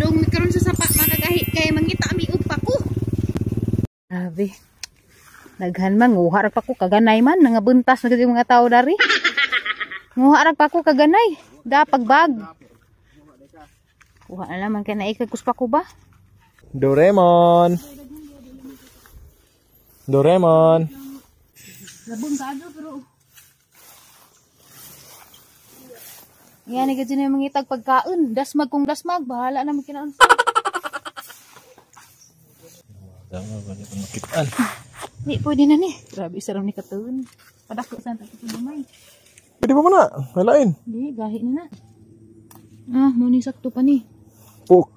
Padung mi karon sa sapa, makagahi, kay mangita mi og pako. Grabe. Daghan man, nguha ra pa ko kaganay man, nangabuntas na gud yung mga tao dari. Nguha ra pa ko kaganay. Da pagbag. Kuha na naman kay naikag kus pa ko ba? Doraemon. Doraemon. Labong kaado pero yan, ni gadyo na yung mangitag pagkaon. Dasmag kung dasmag, bahala na magkinaon. Makitaan. Di, pwede na ni. Grabe, isa ni katuon. Padako sa tato gamay. Pwede pa mo na. Walain. Di, gahi na na. Ah, mo ni sakto pa ni. Puk.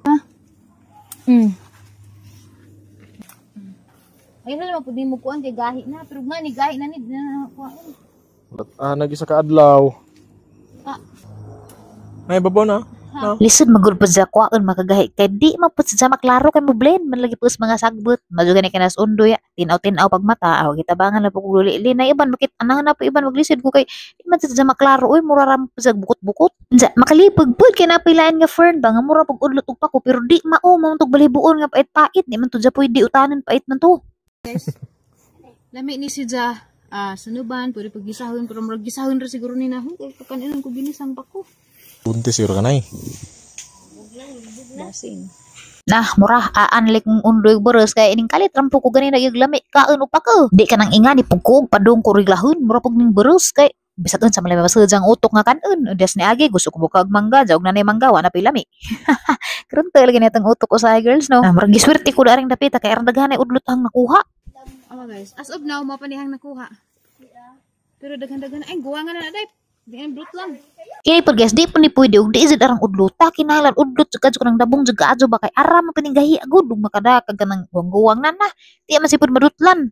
Ayun na naman, pwede mo kuan kay gahi na. Pero nga ni, gahi na ni, di na na kuan. Ah, nag-isa ka adlaw. Ah. Ay, babaw na. No. Lisod magud pud sa kwaon, makagahi, kay di man pud sa maklaro kay mo blend man lagi pud sa mga sagbot. Madyo gani kanas undoy, tinaw-tinaw pag mata aw gitabangan na pud kog luli na iban makit anahan na po iban maglisod ko kay di man sa maklaro oy, mura ra pud sa bukot-bukot. Unsa makalipag pud kay napilain nga fern ba nga mura pug udlot og pako, pero di mao mao tog balibuon nga pait-pait, di man to dya pwede utanon, pait man to. Lami ni si Ja. Ah, sanuban, pwede pag gisahon, pero murag gisahon ra siguro ni nahong. Kay kakaninan ko ginisang pako. Buntis siguro ka na eh. Lasing. Nah, murah aan like kung undoy boros kay ining kalit rampo ko gani nagyag lami kaon og pako. Di ka nang inga ni pugkog padung ko riglahon, mura pug ning boros kay bisag unsa man lang utok nga kanon. Undas ni agi gusto ko bukag mangga, jaog na nay mangga wa na pilami. Karon ta lagi natang utok usahay, girls, no. Ah, murag giswerte ko daring dapita kay aron daghan ay udlot ang nakuha. Oh guys, as of now, mao pa nihang nakuha. Pero daghan-daghan ay guwa nga na na day. Di ang brut lang. Kini pud guys, di po ni pwede og di jud arang udlota, kinahanglan udlot jud kadto kanang dabong jud kaadyo ba kay ara man kining gahi agud ug makada kag kanang guwang-guwang na na. Di man sipud madutlan.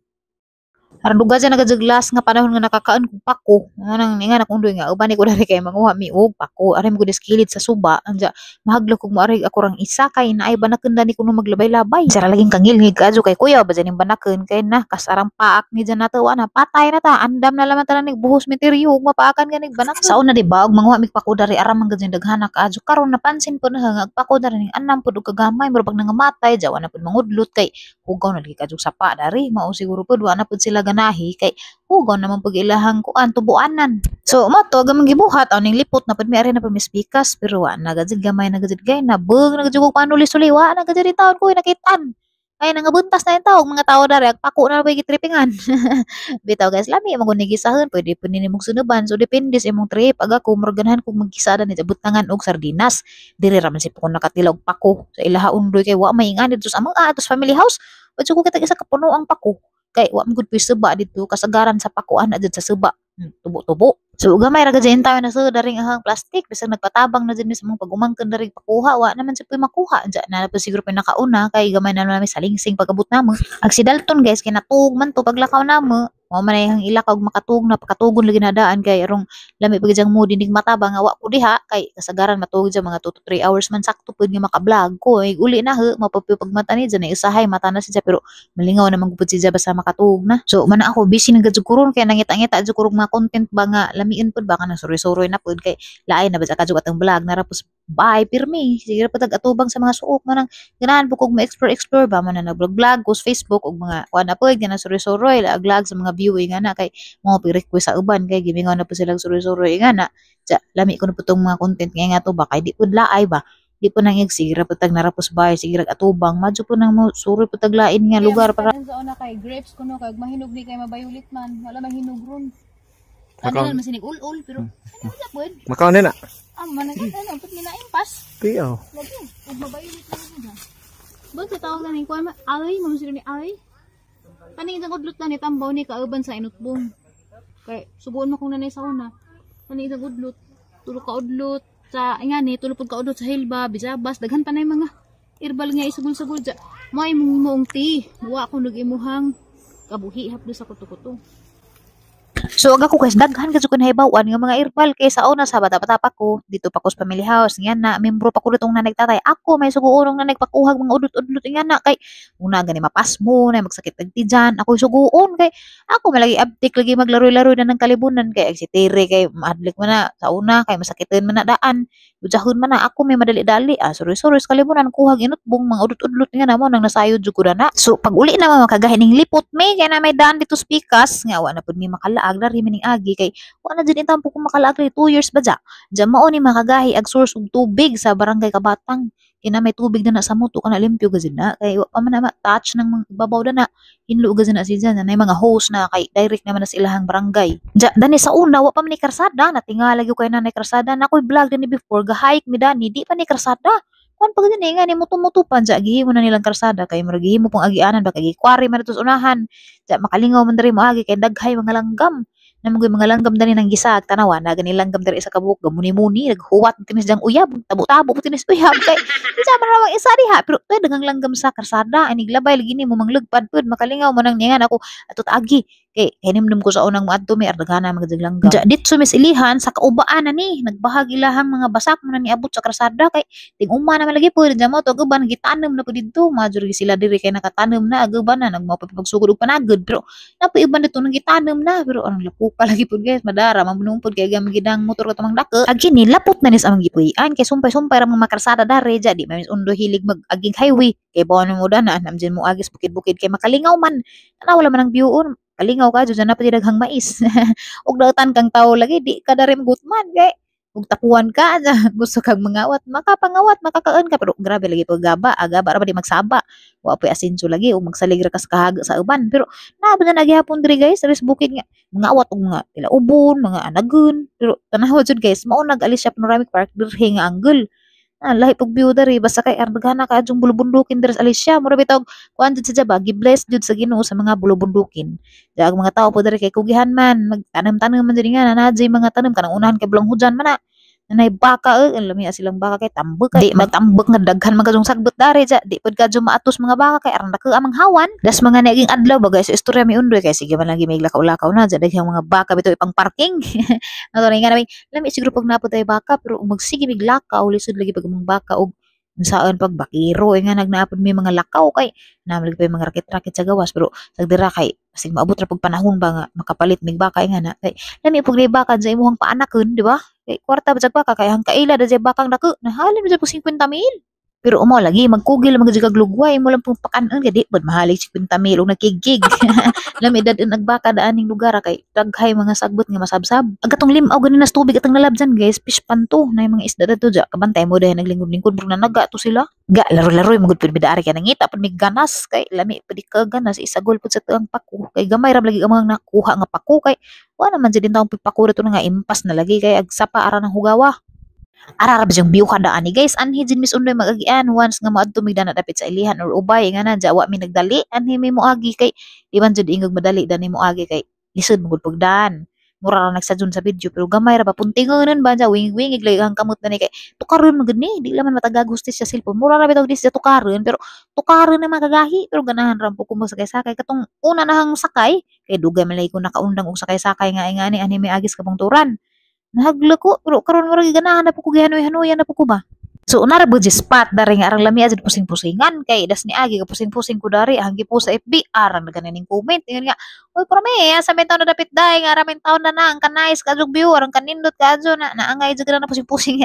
Aron duga dyan nagadjaglas nga panahon nga nakakaon kog pako. Nga nang nga nak undoy nga uban ni ko dari kay manguha mi og pako. Aray mo gud kilid sa suba. Anja mahadlok kog moaray ako rang isa kay naay banaken dani kuno maglabay-labay. Sara laging kangilngig kaadyo kay kuya ba dyan yung banaken kay na kasarang paak ni dyan nato na patay na ta, andam na laman tanan nig buhos mitiryo ug mapaakan ganig banaken. Sa una di ba og manguha mig pako dari aram man gud daghana kaadyo, karon napansin po na nga pako dari ning anam pud og kagamay, murag nangamatay jawa na pud mangudlot kay hugaw na lagi kaadyo sapa dari, mao siguro pud wa na pud sila ganahi kay hugaw naman pag ilahang kuan tubuanan. So mo to gamang gibuhat aw ning lipot na pud mi ari na pud mispikas, pero wa na gajud gamay na gajud gay na bug na gajud og panulis suli, wa na gajud taon ko nakitaan. Ay nangabuntas na yung tawag mga tao dari ag pako na ba gitripingan. Bitaw guys, lami mo ni gisahon, pwede pud nini mong sunuban, so depende sa imong trip. Aga ko murag ganahan kog maggisa ni butangan og sardinas. Diri ra man si ko nakatilog pako sa ilaha undoy kay wa may ingani dito sa among atos family house. Wa ko kita isa ka puno ang pako kay wa man gud puy suba dito, kasagaran sa pakuan na jud sa suba. Tubo-tubo. So gamay ra gud tayo na sa daring ahang plastic, bisag nagpatabang na jud mi sa mga pagumangkon daring pakuha, wa naman sa puy makuha. Diya na po siguro pinakauna kay gamay na namin sa lingsing pag-abot namo. Ag si Dalton guys kay natuog man to paglakaw namo. Mao man ay ang ilakaw og makatug na pakatugon lagi na daan kay arong lami pag diyang mo dinig mata ba nga wa ko diha kay kasagaran matuog dyan mga 2 to 3 hours man sakto pud nga maka-vlog ko ay uli na he mapapyo pag mata ni dyan ay usahay mata na siya, pero malingaw naman gud siya basta makatuog na. So man ako busy nang gadyo kuron kay nangita-ngita jud kurog mga content ba nga lamiin pud ba kanang suroy-suroy na pud kay lain na ba sa kadyo atong vlog na rapos bye pirmi sige ra pud atubang sa mga suok mo nang ganahan po kog ma-explore explore ba man na nag-vlog ko sa Facebook og mga kuan na pud ganang suroy-suroy lag sa mga viewing nga na kay mga pi-request sa uban kay gimingaw na po silang suroy-suroy nga na. Tsa, lami ko na po tong mga content nga nga to ba kay di pud laay ba di po nang sige ra pud tag narapos bay sige ra atubang madyo po nang mo suroy pud tag lain nga lugar para Sa una kay grapes kuno kay mahinog ni kay mabayulit man, wala mahinog ron. Makaon. Ano man sinig ul-ul pero ano na pud? Makaon na. Ah, man ano pud ginaipas. Tiyaw. Lagi, ug mabayulit man siya. Ba sa tawag na ning kuan alay, mo sila ni alay. Kaning isang udlot na ni tambaw ni kauban sa inutbong. Kay subuon mo kung nanay sa una. Kaning isang udlot, tulo ka udlot sa ingani, tulo pud ka udlot sa hilba, bisabas, daghan pa na yung mga herbal nga isugol-sugol dya. May mong moong tea. Wa ko nag imuhang kabuhi hapdo sa kuto-kuto. So ag ako guys, daghan ka jud ko nahibaw-an nga mga herbal kay sa una sa bata-bata pa ko, dito pa ko sa family house, nga na membro pa ko ditong nanay tatay. Ako may suguon ng nanay pakuhag mga udlot-udlot nga na kay una gani mapasmo na magsakit ag tiyan, ako suguon kay ako malagi abtik lagi maglaroy-laroy na ng kalibunan kay ag si Tere kay maadlik man na sa una kay masakitin man na daan. Udjahon man na ako may madali-dali, suroy-suroy sa kalibunan kuhag inutbong mga udlot-udlot nga na mo nang nasayod jud ko na. So pag uli na mo makagahin ning lipot may kay na may daan dito spikas nga wa na pud mi makalaag dari mining agi kay wa na jud intampo ko makalaag diri 2 years ba dya. Dya mao ni makagahi ag source og tubig sa barangay Kabatang. Kay na may tubig na na sa moto kana limpyo gud na kay wa pa man na ma-touch ng mga ibabaw na na hinlo gud na siya na may mga hose na kay direct naman na sa ilahang barangay. Dya dani sa una wa pa man ni karsada natinga lagi kay nanay karsada na ako'y vlog dani before ga-hike mi dani di pa ni karsada. Kuan pa gud ni nga ni muto-muto pa dya gihimo na nilang karsada kay murag gihimo pong agianan ba kay gikwari man dito sa unahan. Dya makalingaw man diri moagi kay daghay mga langgam. Namoy mga langgam dani nang gisag tanawa na gani langgam diri sa kabuk gamuni-muni naghuwat tinis dang uyab tabo-tabo po tinis uyab kay unsa man rawang isa diha pero tuy daghang langgam sa karsada inig labay lagi nimo manglugpad pud makalingaw man ang ningan ako atot agi kay hinimdum ko sa unang moadto mi ardaghana man gud langgam. Dya ditso mis ilihan sa kaubaan na ni nagbahag ilahang mga basak man na niabot sa karsada kay ting-uma naman lagi pud dya mo to uban gitanom na pud didto major gi sila diri kay nakatanom na aguban na nagmao pa pagsugod og panagod pero napoy uban dito nang gitanom na pero anong lapuka lagi pud guys madara mamnung pud kay gamit gidang motor ka tumang dako. Agi ni lapot na ni sa among gipuy-an kay sumpay-sumpay ra mga makarsada dare dya di man undo hilig mag aging highway kay bawon mo dana namjin mo agis bukid-bukid kay makalingaw man tanaw wala man ang view-on kalingaw ka dyan na pati daghang mais. Ug dautan kang tawo lagi di ka dari gutman kay ug takuan ka gusto kang mangawat makapangawat makakaon ka pero grabe lagi pag gaba agaba ra ba di magsaba wa poy asinso lagi ug magsalig ra kas kahaga sa uban pero naa ba na gihapon diri guys sa bukid nga mangawat og mga tilaubon mga anagon pero tanawa jud guys mao nag Alicia Panoramic Park dirhi nga angle. Lahi pug view diri basta kay ardagana ka adjong bulubundukin diri sa Alicia mura bitaw kuan jud sa ba gi-bless jud sa Ginoo sa mga bulubundukin. Dya ang mga tao po diri kay kugihan man magtanom-tanom man diri nga naa mga tanom kanang unahan kay bulang hujan man na. Nanay baka lami silang baka kay tambek kay di magtambek nga daghan man kadtong sagbot dari dya di pud kadto maatos mga baka kay aron dako amang hawan. Das mga naging adlaw ba guys istorya mi undoy kay sige man lagi may lakaw-lakaw na dya daghang mga baka bitaw ipang parking. Ato nga nami lami siguro pag napod ay baka pero magsige mig lakaw lisod lagi pag among baka og saan pag bakiro nga nagnaapod mi mga lakaw kay naman lagi pa mga rakit-rakit sa gawas pero sagdira kay basig maabot ra pag panahon ba nga makapalit mig baka nga na kay lami pug baka sa imong paanakon di ba kay kwarta ba sa baka kay hang kaila da bakang dako nahalin ba pug 50,000 pero umo lagi magkugil man gud kag lugway mo lang pung pakanon kay di pud mahalig 50,000 og nagkigig. Lami dad nagbaka daaning lugar kay daghay mga sagbot nga masabsab. Ang katong limaw gani nas tubig atang nalabjan guys fish pan to na mga isda dadto dya kabantay mo dahil naglingkod-lingkod bro nanaga to sila. Ga laro-laro magud pud bidaari kay nangita pud mig ganas kay lami pud ka ganas isagol pud sa tuang paku kay gamay ra lagi ang mga nakuha nga paku kay wa naman jud intawong paku dito nga impas na lagi kay ag sapa ara ng hugawa. Ara ra ba yung view kada ani guys anhi jud mis undoy magagian once nga moadto mig dana dapit sa ilihan or ubay nga na dya wa mi nagdali anhi mi moagi kay di man jud ingog madali dani moagi kay lisod magud pugdan mura ra nagsadyon sa video pero gamay ra ba puntingonon ba dya wingig-wingig lagi ang kamot na ni kay tukaron man gud ni di laman matagag hustisya cellphone mura ra bitaw di siya tukaron pero tukaron na magagahi pero ganahan ra po ko sakay-sakay katong una nahang sakay kay dugay man lagi ko nakaundang og sakay-sakay nga ingani ani may agis kabungturan. Nahagla ko pero karon murag ganahan na po ko gihanoy-hanoyan na po ko ba. So una ra jud spot dari nga arang lami jud pusing-pusingan kay das ni agi kapusing-pusing ko dari hanggi po sa FB arang naganing comment ingon nga oy parami sa may taon na dapit day nga araming taon na na ang kanais kadjog view arang kanindot kadyo na naangay jud na pusing-pusing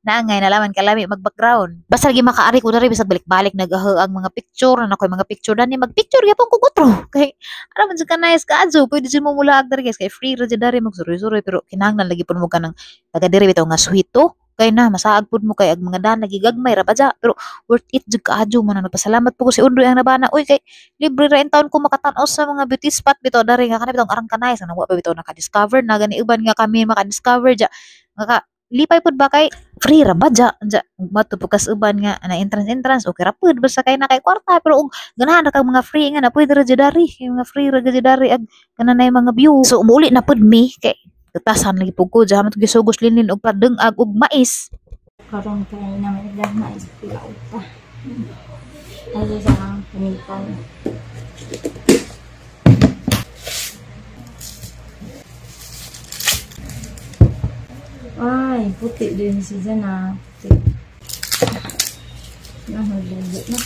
naangay nalaman kalami mag background basta lagi makaari ko dari bisag balik-balik nagaho ang mga picture na ako'y mga picture dani mag-picture gyapon ko gutro kay ara man jud kanais kadyo pwede jud mo mulaag dari guys kay free ra jud dari magsuroy-suroy pero kinahanglan lagi pud mo kanang taga diri bitaw nga suhito kay na masaag pud mo kay ag mga dan nagigagmay ra pa dya pero worth it jud kaadyo mo na nagpasalamat po ko si Undoy ang nabana uy kay libre ra in taon ko makatan-aw sa mga beauty spot bitaw dari nga kana bitaw arang kanay sa wa pa bitaw naka-discover na gani uban nga kami maka-discover dya maka lipay pud ba kay free ra ba dya dya mato pud kas uban nga na entrance entrance okay ra pud basta kay na kay kwarta pero og ganahan ra kag mga free nga na pwede ra jud dari mga free ra jud dari ag kana nay mga view. So muuli na pud mi kay katasan lagi pud ko dya man gisugos linlin og padeng-ag og mais. Karon kay naman nagdah mais pila upa. Ay sa ang panitan. Puti din si Jana. Puti. Na, nagbubo na.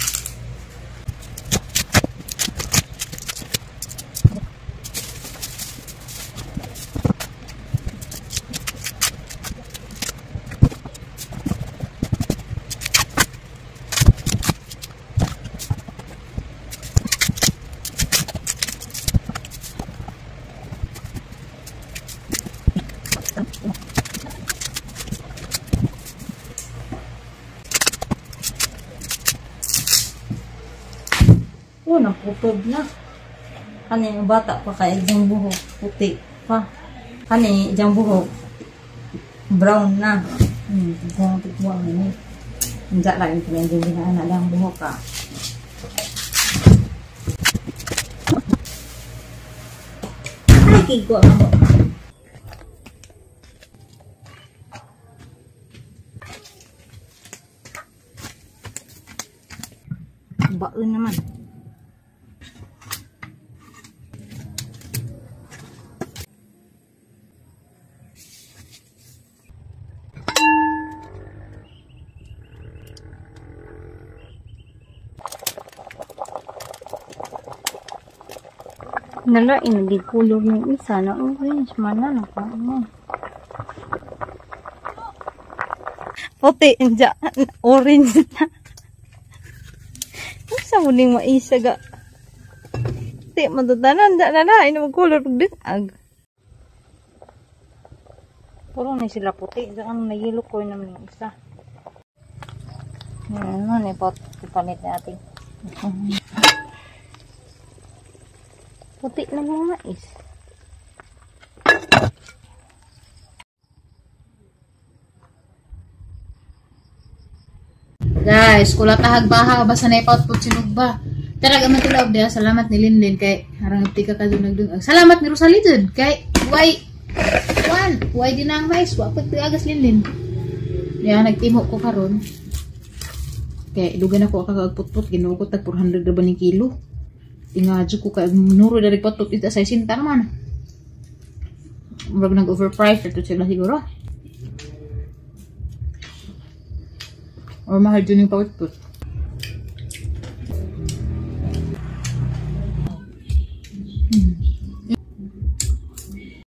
Oh, naputod na. Kani bata pa kay ijang buhok puti pa. Kani ijang buhok brown na. Tigong tigong ini. Unja lang yung pinag na lang buhok ka. Ay, kigo ako. Baon naman. Nala, inagigulog ng isa na orange. Mana na ka. Ano? Puti, inja, orange na. Sa muning maisa ga. Ti, matutanan, da na na, inagigulog din. Ag. Puro na sila puti. Saan na yellow ko naman yung isa. Yan, ano, ipalit natin. Puti na mga mais. Guys, kula tahag baha basta na ipautput sinugba. Tara man tilaw diha, salamat ni Linlin kay harang tika ka dun nagdungag. Salamat ni Rosalie dun kay why one, why din ang mais wa pud agas Linlin. Ya nagtimo ko karon. Kay dugan ako kagputput Ginoo ko tag 400 ra ba ni kilo. Tingadyo ko kay nuro diri patut ita sa sinta naman. Murag nag overpriced to sila siguro. Or mahal dun yung pautput.